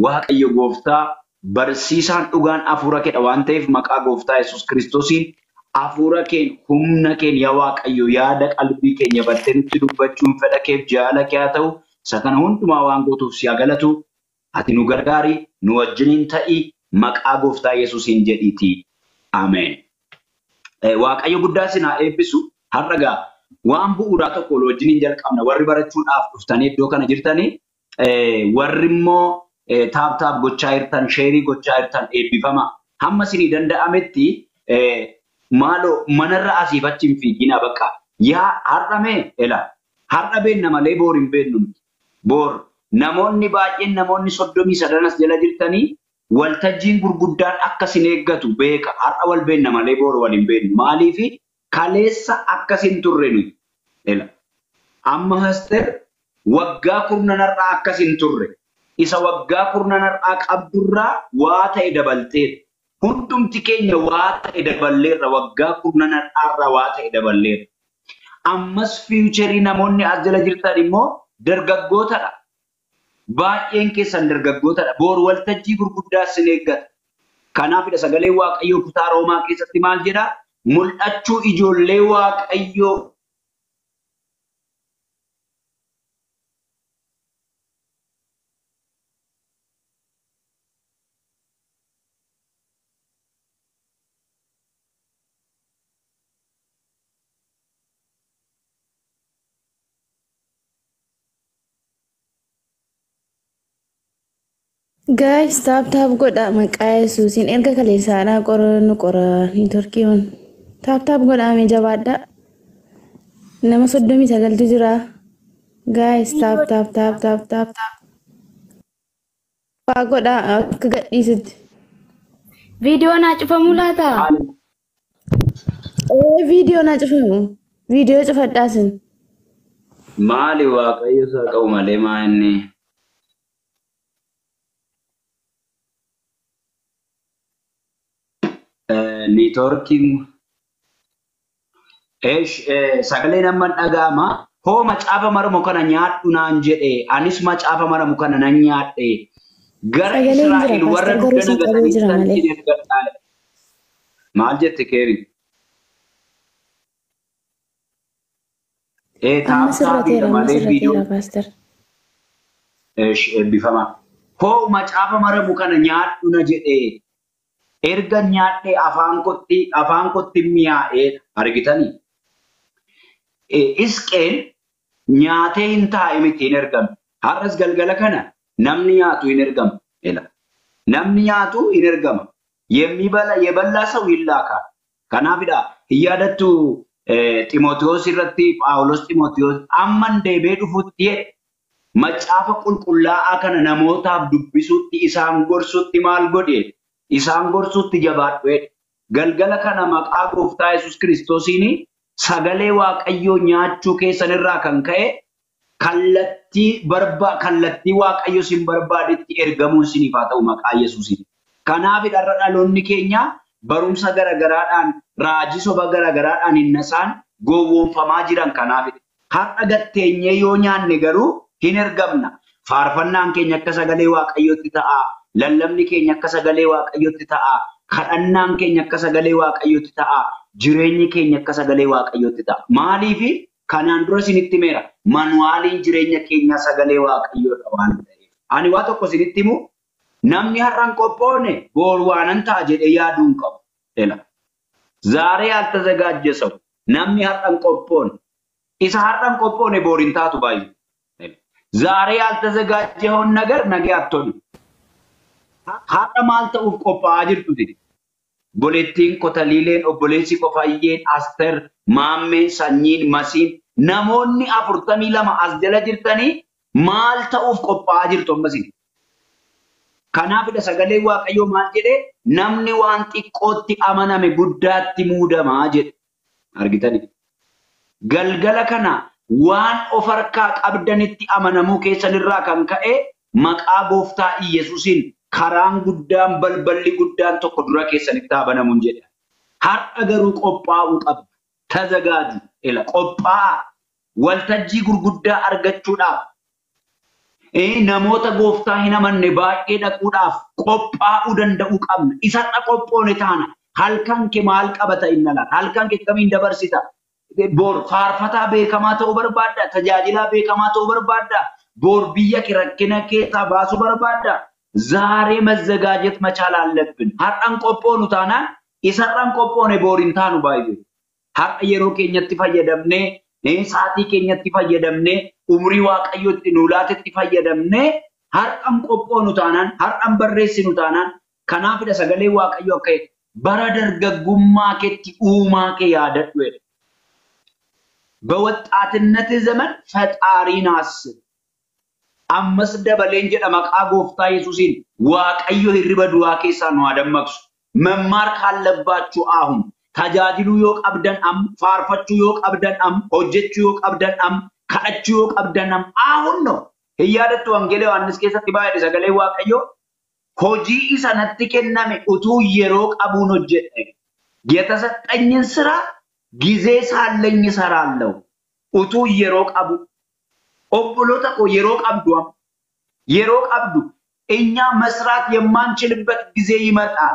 Waaqayyo gooftaa barsiisaan dhugaan hafuura keedha waan ta'eef maqaa gooftaa Yesuus Kiristoosiin hafuura keen humna keen yaa Waaqayyo yaada qalbii keenya bartee nutti dubbachuun fedha keef jaala kee haa ta'u. Isa kana hundumaa waan gootuuf si haa galatu. Ati nu gargaari, nu wajjiniin ta'i, maqaa gooftaa Yesuusiin jedhiiti. Ameen. Waaqayyo guddaa isin haa eebbisu. Har'a gaa waan bu'uuraa tokko wal wajjiniin jalqabna. Warri barachuudhaaf dhuftanii iddoo kana jirtanii, warri immoo taap taap gochaa jirtan, sheerii gochaa jirtan eebbifama. Hamma isinii danda'ametti maaloo manarra asiif achi hin fiiginaa bakka. Yaa har'a mee ela har'a beenna malee boor hin beennu nuti. Boor namoonni baay'een namoonni 33 as jala jirtanii waltajjiin gurguddaan akka isin eeggatu beeka. Har'a wal beenna malee boor wal hin beennu. Maaliifi kaleessa akkas hin turre nuti. Ela amma Asteer waggaa kurnanarraa akkas hin turre. Isa waggaa kurnanarraa qabdurraa waa ta'e dabalteera. Hundumti keenya waa ta'e daballeerra. Waggaa kurnanarraa waa ta'e daballeerra. Ammas fiicharii namoonni as jala jirtan immoo dargaggootadha. Baay'een keessan dargaggootadha. Boor waltajjii gurguddaa isin eeggata. Kanaafidha sagalee Waaqayyoo kutaa Roomaa keessatti maal jedhaa? Mul'achuu ijoollee Waaqayyoo Guys, tap tap godha maqaa Yesuusiin erga kaleessaadhaa qorannu qora niitoorkiiwwan. Tap tap godhaa mee jabaadha. Nama 39tu jira. Guys, tap tap tap tap tap tap. Waa godhaa akka gadhiisutti. Viidiyoo naa cufamuu laata? Ee viidiyoo naa cufamu. Viidiyoo cufadhaa sin. Maali Waaqayyo isaa qabu malee maa inni? Niitoorkiin sagaleen amma dhaga'ama. Hoo macaafa maramu kana nyaadhu naan jedhe anis macaafa maramu kana nan nyaadhe. Gara Sagaleen jira Israa'el warra paaster garuu dugda sin qabee nagatanii jira malee. isin ergadhaa. Maal jette keeri? Amma Taap taapiidha sirrateera amma malee viidiyoo sirrateera paaster. Eebbifama. Hoo macaafa maramu kana nyaadhu na jedhe erga nyaadhe afaan kotti mi'aa'eedha. Argitanii? Isqeel nyaatee hin taa'e miti hin ergamu. Har'as galgala kana namni nyaatu hin ergamu. Ela. Namni nyaatu hin ergama. የሚበላ የበላ ሰው ይላካል። Kanaafidha hin yaadattu Ximotewos irratti Phaawulos Ximotewos amman deebi'ee dhufutti jedhe macaafa qulqullaa'aa kana namootaaf dubbisuutti isaan gorsuutti maal godhe isaan gorsuutti jabaadhu jedhe. Galgala kana maqaa gooftaa Yesuus Kiristoosiin sagalee Waaqayyoo nyaachuu keessan irraa kan ka'e kallattii kallattii Waaqayyo isin barbaadetti ergamuun isiniif haa ta'u maqaa Yesuusiin. Kanaafidha har'a dhaloonni keenya barumsa garagaraadhaan raajii soba garagaraadhaan hin nasaan gowwoomfamaa jiran kanaafidha. Har'a gatteenyee yoo nyaanne garuu hin ergamna. Faarfannaan keenya akka sagalee Waaqayyootti ta'a. Lallabni keenya akka sagalee Waaqayyootti ta'a. Kadhannaan keenya akka sagalee Waaqayyootti ta'a. Jireenyi keenya akka sagalee Waaqayyootti ta'a. Maaliifi kanaan dura isinitti himeera. Manuwaaliin jireenya keenyaa sagalee Waaqayyoodha waan ta'eef. Ani waa tokko isinitti himu namni har'a hin qophoofne boru waanan ta'a jedhee yaaduu hin qabu. Ela. ዛሬ ያልተዘጋጀ ሰው namni har'a hin qophoofne isa har'a hin qophoofne boor hin taatu baay'ee. ዛሬ ያልተዘጋጀኸውን ነገር ነገ አትሆንም። Har'a maal ta'uuf qophaa'aa jirtu? Obboleettiin Kotaliileen, obboleessi Qofayyeen, Aster, Maammeen, Sanyiin, Masiin namoonni 42 as jala jirtanii maal ta'uuf qophaa'aa jirtu ammasii? Kanaafidha sagaleen Waaqayyoo maal jedhee namni waan xiqqootti amaname guddaatti muudamaa jedhe. Argitanii? Galgala kana waan of harkaa qabdanitti amanamuu keessanirraa kan ka'e maqaa gooftaa Iyyasuusiin karaan guddaan balballi guddaan tokko dura keessanitti haa banamuun jedha. Har'a garuu qophaa'uu qabdu. Tazagaaju. Ela qophaa'aa. Waltajjii gurguddaa argachuudhaaf Namoota gooftaa hin amanne baay'ee dhaquudhaaf qophaa'uu danda'uu qabna. Isarra qophoone taana. Halkan kee maal qabata inni laata? Halkan kee akkamiin dabarsita? Bor faarfataa beekamaa ta'uu barbaadda? Tajaajilaa beekamaa ta'uu barbaadda? Bor biyya kee rakkina keessaa baasuu barbaadda? ዛሬ መዘጋጀት መቻል አለብን። Har'an qophoonu taanaan isarran qophoone bor hin taanu baay'ee. Har'a yeroo keenyatti fayyadamnee, sa'aatii keenyatti fayyadamnee, umrii waaqayyootti nu laatetti fayyadamnee har'an qophoonu taanaan, har'an barreessinu taanaan, kanaafidha sagalee waaqayyoo akka jedhu, bara dargaggummaa keetti uumaa kee yaadadhu jedha. በወጣትነት ዘመን ፈጣሪን አስብ። Ammas dabaleen jedha maqaa gooftaa Yesuusiin Waaqayyo hirriba du'aa keessaa nu haa dammaqsu. መማር ካለባችሁ አሁን tajaajiluu yoo qabdan am, faarfachuu yoo qabdan am, hojjechuu yoo qabdan am, kadhachuu yoo qabdan am, አሁን ነው። Hin yaadattu Wangeela Yohaannis keessatti baay'ee sagalee Waaqayyoo hojii isa natti kenname utuu yeroo qabuun hojjedhe. የተሰጠኝን ስራ ጊዜ ሳለኝ እሰራለሁ። Utuu yeroo qabu. Obboloota koo yeroo qabdu amma yeroo qabdu እኛ መስራት የማንችልበት ጊዜ ይመጣል።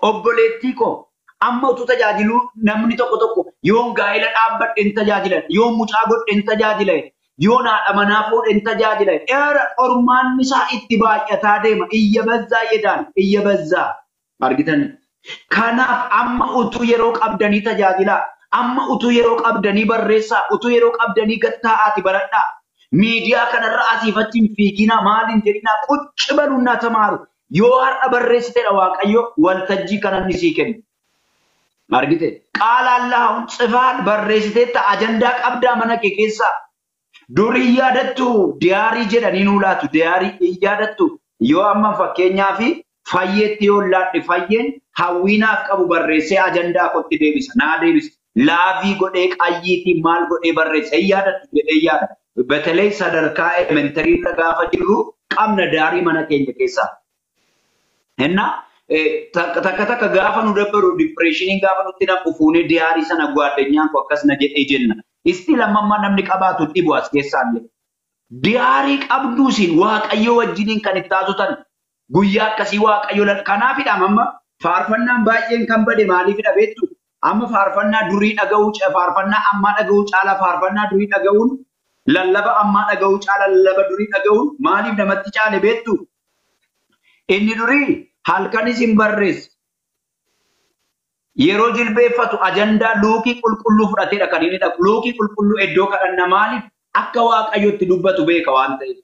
Obboleettii koo amma utuu tajaajiluu namni tokko tokko yoon gaa'ela dhaabbadhe hin tajaajilan, yoon mucaa godhe hin tajaajilan, yoon haadha manaa fuudhe hin tajaajilan. Eera qormaanni isaa itti baay'ataa deema. Iyya bazzaa jedhaan iyya bazzaa argitanii. Kanaaf amma utuu yeroo qabdanii tajaajilaa, amma utuu yeroo qabdanii barreessaa, utuu yeroo qabdanii gattaa'aati baradhaa. Miidiyaa kanarra asiif achi hin fiiginaa, maal hin jedhinaa, qucci balunnaa tamaaru. Yoo har'a barreessitedha Waaqayyo waltajjii kanan sii kenna. Argite? Qaala Allaahun ጽፈሃል barreessiteetta ajandaa qabdaa mana kee keessaa. Durii yaadattu diyaarii jedhanii nuu laatu. Diyaarii yaadattu yoo amma fakkeenyaa fi fayyeetti yoo laadhe fayyeen hawwiinaaf qabu barreessee ajandaa kootti deebisa. Naa deebisa. Laavii godhee qayyiitiin maal godhee barreessa. Hin yaadattu jedhee yaada. በተለይ sadarkaa elementarii irra gaafa jirru qabna daarii mana keenya keessaa. እና takka takka gaafa nu dabbaru dipireeshiniin gaafa nutti nam'u fuunee diyaarii sana ጓደኛን koo akkas na jedhee jenna. Isti lammaffaa namni qabaatu dhibu as keessaallee. Diyaarii qabduu isin waaqayyo wajjiniin kan itti haasoftan guyyaa akkasii waaqayyo kanaafidha amma faarfannaan baay'een kan bade maaliifidha beektu? Amma faarfannaa durii dhaga'uu faarfannaa ammaa dhaga'uu caalaa faarfannaa durii dhaga'uun lallaba ammaa dhaga'uu caalaa lallaba durii dhaga'uun maaliif namatti caale beektu? Inni durii halkanis hin barreessu. Yeroo jilbeeffatu ajandaa luukii qulqulluu fudhateedha kan inni dhaqu. Luukii qulqulluu iddoo kadhanna maaliif akka waaqayyotti dubbatu beeka waan ta'eef.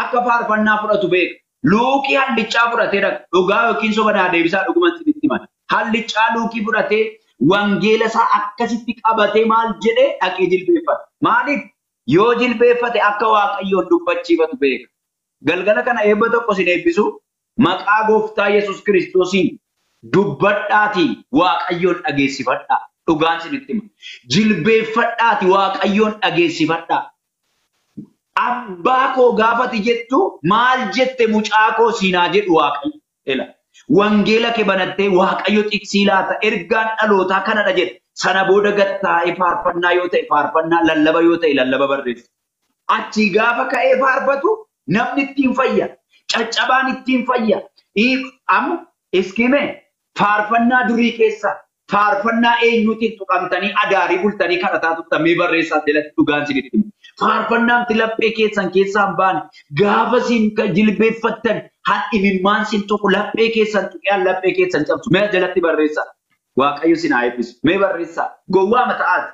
Akka faarfannaa fudhatu beeka. Luukii hallichaa fudhatee dhaqa. Dhugaa yookiin soba naa deebisaa dhuguman isinitti hima. Hallichaa luukii fudhatee wangeela isaa akkasitti qabatee maal jedhee dhaqee jilbeeffata. Maaliif? Yoo jilbeeffate akka waaqayyoon dubbachiifatu beeka. Galgala kana eebba tokko isin eebbisu maqaa gooftaa Yesuus Kiristoosiin dubbadhaatii waaqayyoon dhageessifadhaa. Dhugaan isinitti hima. Jilbeeffadhaatii waaqayyoon dhageessifadhaa. Abbaa koo gaafati jettu maal jette mucaa koo siinaa jedhu waaqayyo. Ela. Wangeela kee banattee waaqayyo xiqsii laata ergaan dhalootaa kanadha jedhe. Sana booda gattaa'ee faarfannaa yoo ta'e faarfannaa lallaba yoo ta'e lallaba barreessa. Achi gaafa ka'ee faarfatu namni ittiin fayya. Caccabaan ittiin fayya. Amma iskime faarfannaa durii keessa faarfannaa eenyuutiin tuqamtanii adaarii bultanii kadhataa turtan mee barreessaa jalatti dhugaan isinitti hima. Faarfannaan laphee keessan keessaa hin baane gaafa isin jilbeeffattan hadhimimmaan isin tuqu laphee keessan tuqee laphee keessan cabsu mee jalatti barreessaa. Waaqayyo isin haa eebbisu. Mee barreessaa. Gowwaa mata'aati.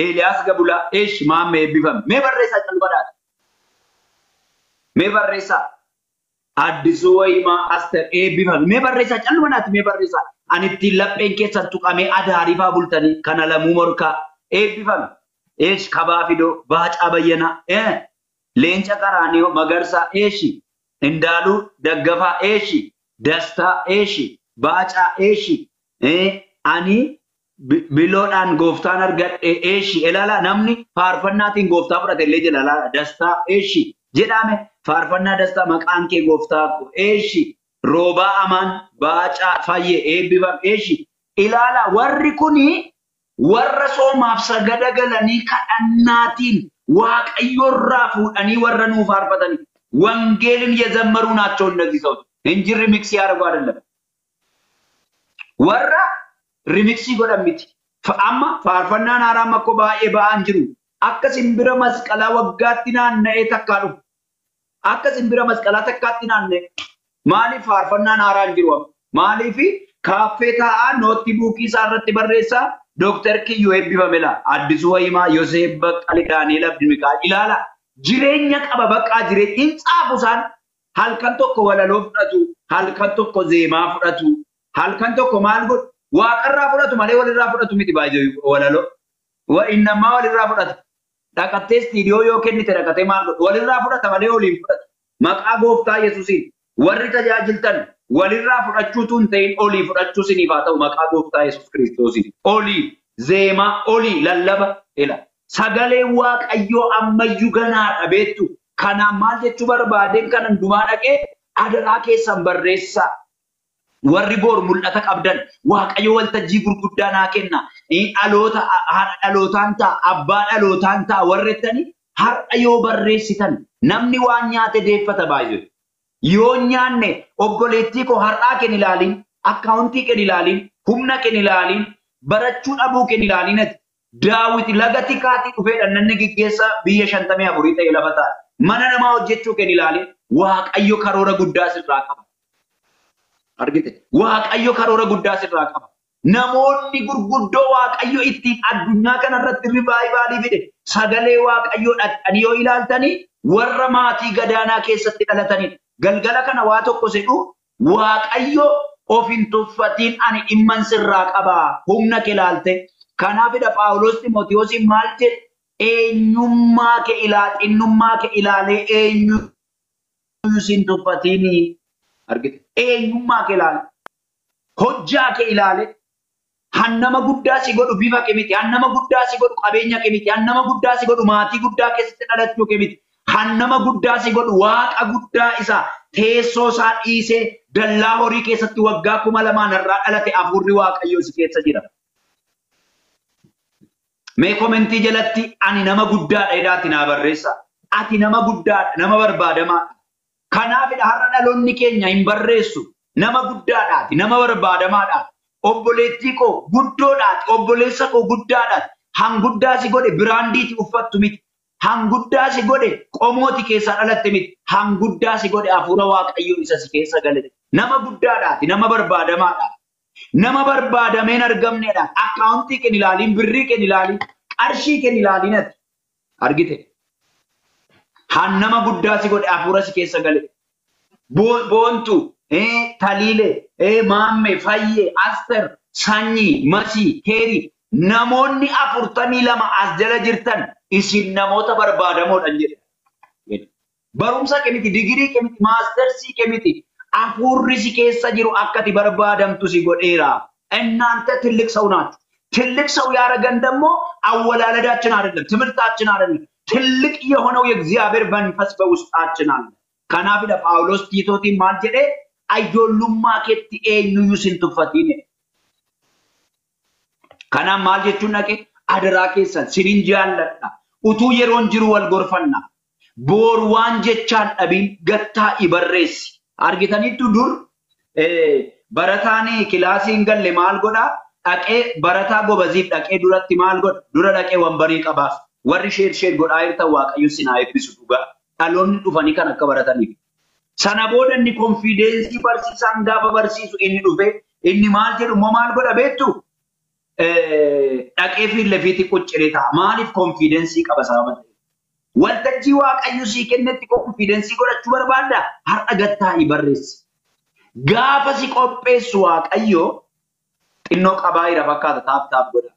Eeliyaas Gabulaa eesh maammee eebbifame. Mee barreessaa calbadaati. Mee barreessaa. Addisuu Wayimaa Aster eebbifame. Mee barreessaa calbadaati. Mee barreessaa. Ani ittiin lapheen keessan tuqamee adaarii fa'aa bultanii kana lamuu morkaa eebbifame. Eesh Kabaa Fidoo Baacaa Bayyanaa Leenca Qaraaniyo Magarsaa eeshi Indaaluu Daggafaa eeshi Dastaa eeshi Baacaa eeshi ani biloodhaan gooftaan argadhe eeshi ilaala namni faarfannaatiin gooftaa fudhate illee jedha ilaala Dastaa eeshi jedhame faarfannaa Dastaa maqaan kee gooftaa ko eeshi Roobaa Amaan Baacaa Fayyee eebbifam eeshi ilaala warri kuni warra soomaaf sagada galanii kadhannaatiin Waaqayyoorraa fuudhanii warra nuu faarfatanii ወንጌልን የዘመሩ ናቸው እነዚህ ሰዎች እንጂ remix ያደርጉ አይደለም። Warra remix godhan miti. Amma faarfannaan haaraan akkoo baay'ee ba'aan jiru. Akka simbira masqalaa waggaatti naanna'ee takkaa dhufu. Akka simbira masqalaa takkaatti naanna'e. Maaliif faarfannaan haaraan jiru? Maaliif kaaffee taa'aa notebookii isaa irratti barreessaa Dooktar Kiyyoo eebbifame laa. Addisuu Wayimaa, Yoseef Baqqalee, Daani'el Abdimikaa'el ilaala. Jireenya qaba baqqaa jireenya hin tsaafu isaan. Halkan tokko walaloo fudhatu, halkan tokko zeemaa fudhatu, halkan tokko maal godhu? Waaqarraa fudhatu malee walirraa fudhatu miti baay'ee walaloo. Innamaa walirraa fudhata. Dhaqattee istiidiyoo yoo kennite dhaqatee maal godhu? Walirraa fudhata malee waliin fudhatu. Maqaa gooftaa Yesuusiin warri tajaajiltan walirraa fudhachuutu hin ta'in olii fudhachuu siniif haa ta'u maqaa gooftaa Yesuus Kiristoosiin. Olii zeemaa, olii lallaba ila. Sagalee Waaqayyoo ammayyuu ganaadha beektu. Kanaan maal jechuu barbaadeen kanan dumaa dhaqee adaraa keessan barreessaa. Warri boor mul'ata qabdan Waaqayyo waltajjii gurguddaa naa kenna. Dhaloota haadha dhalootaan ta'a, abbaa dhalootaan ta'a warri jettanii har'a yoo barreessitan namni waan nyaate deeffata baay'ee. Yoo nyaanne obboleettii koo har'aa kenni ilaaliin, akkaawuntii kenni ilaaliin, humna kenni ilaaliin, barachuu dhabuu kenni ilaaliin ati. Daawit laga tikaatii dhufeedha namni gaggeessa biyya 54 ta'e lafa ta'a. Mana namaa hojjechuu kenni ilaaliin Waaqayyo karoora guddaa sirraa qaba. Argite? Waaqayyo karoora guddaa sirraa qaba. Namoonni gurguddoo Waaqayyo ittiin addunyaa kanarratti rivaayivalii fide sagalee Waaqayyoo dhaqanii yoo ilaaltanii warra maatii gadaanaa keessatti dhalatanidha. Galgala kana waa tokko sedhu Waaqayyo of hin tuffatiin ani dhimman sirraa qaba humna kee ilaalte. Kanaafidha Phaawulos Ximootiyoosiin maal jedhe? Eenyummaa kee ilaa xinnummaa kee ilaalee eenyuyyuu sin tuffatinii. Argite? Eenyummaa kee ilaale. Hojjaa kee ilaale. Hannama guddaa si godhu bifa kee miti. Hannama guddaa si godhu qabeenya kee miti. Hannama guddaa si godhu maatii guddaa keessatti dhalachuu kee miti. Hannama guddaa si godhu Waaqa guddaa isa teessoo isaa dhiisee dallaa horii keessatti waggaa 2000 irraa dhalate hafuurri Waaqayyoo si keessa jira. Mee komentii jalatti ani nama guddaadha jedhaati naa barreessa. Ati nama guddaadha, nama barbaadamaadha. Kanaafidha har'a dhaloonni keenya hin barreessu. Nama guddaadhaati, nama barbaadamaadhaati. Obboleettii koo guddoodhaati, obboleessa koo guddaadhaati. Hanguddaa si godhe biraandiiti uffattu miti. Hanguddaa si godhe qomooti keessaa dhalatte miti. Hanguddaa si godhe hafuura Waaqayyoo isa si keessa gale. Nama guddaadhaati, nama barbaadamaadhaati. Nama barbaadameen argamneedha. Akkaawuntii kee ilaaliin, birrii kee ilaaliin, qarshii kee ilaaliin ati. Argite? Hannama guddaa si godhe hafuura si keessa gale. Boontuu, Taliilee, Maammee, Fayyee, Aster, Sanyii, Masii, Keerii namoonni 42 as jala jirtan isin namoota barbaadamoodha jedhe. Barumsa kee miti, digirii kee miti, maastersii kee miti. Hafuurri si keessa jiru akka ati barbaadamtu si godheera. እናንተ ትልቅ ሰው ናችሁ። ትልቅ ሰው ያደረገን ደግሞ አወላለዳችን አይደለም፣ ትምህርታችን አይደለም። ትልቅ የሆነው የእግዚአብሔር መንፈስ በውስጣችን አለ። Kanaafidha Phaawulos Tiitootiin maal jedhee ijoollummaa keetti eenyuyyuu sin tuffatiin. Kanaaf maal jechuun dhaqee adaraa keessan sinin jaalladha. Utuu yeroon jiru wal gorfanna. Boor waan jechaan dhabiin gattaa'i barreessi. Argitaniittu dur barataan kilaasii hin galle maal godhaa? Dhaqee barataa gobaziif dhaqee duratti maal godha? Dura dhaqee wambarii qabaaf. Warri sheer sheer godhaa jirtan Waaqayyo sin haa eebbisu dhugaa. Dhaloonni dhufanii kan akka barataniif. Sana booda inni konfiidensii barsiisaan gaafa barsiisu inni dhufe inni maal jedhu immoo maal godha beektu? Dhaqee fiilla fiitti qucciree ta'a. Maaliif konfiidensii qaba sababa ta'eef? Waltajjii Waaqayyo sii kennetti konfiidensii godhachuu barbaaddaa? Har'a gattaa'ii barreessi. Gaafa si qopheessu Waaqayyo xinnoo qabaa jira fakkaata taap taap godha.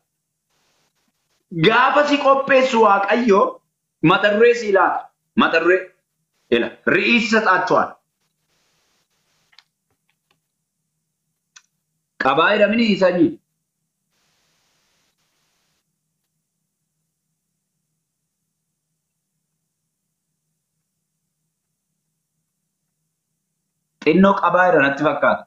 Gaafa si qopheessu Waaqayyo mata duree si laata. Mata duree ila ርዕስ ይሰጣቸዋል። Qabaa jedhamini sanyii. Xinnoo qabaa jira natti fakkaata.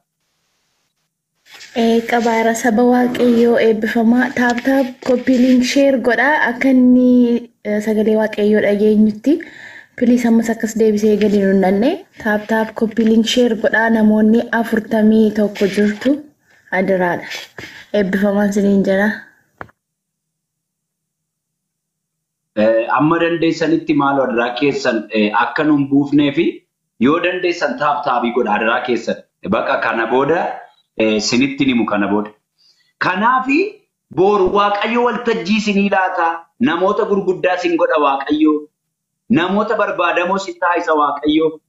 Qabaara saba Waaqayyoo eebbifamaa. Tap tap, copy link, share godhaa akka inni sagalee Waaqayyoo dhageenyutti. Please, ammas akkas deebisee gadi nu nanne. Tap tap, copy link, share godhaa. Namoonni 41 jirtu, adiraadha. Eebbifamaan siniin jira. Amma dandeessanitti maaloo adaraa keessan akka nun buufnee fi yoo dandeessan tap tapii godha adaraa keessan. Bakka kana booda sinitti himu kana booda. Kanaafi boru Waaqayyo waltajjii isinii laata. Namoota gurguddaa sin godha Waaqayyo. Namoota barbaadamoo sin taasisa Waaqayyo.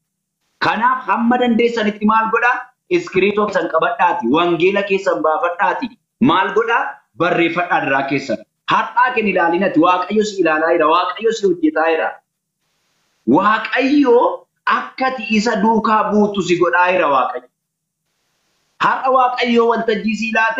Kanaaf hamma dandeessanitti maal godhaa? Iskiriitoo keessan qabadhaati. Wangeela keessan baafadhaati. Maal godhaa? Barreeffadhaa adaraa keessan. Har'aa kan ilaalinati. Waaqayyo si ilaalaa jira. Waaqayyo si hojjetaa jira. Waaqayyo akkati isa duukaa buutu si godhaa jira Waaqayyo. Har'a Waaqayyo waltajjii si laate.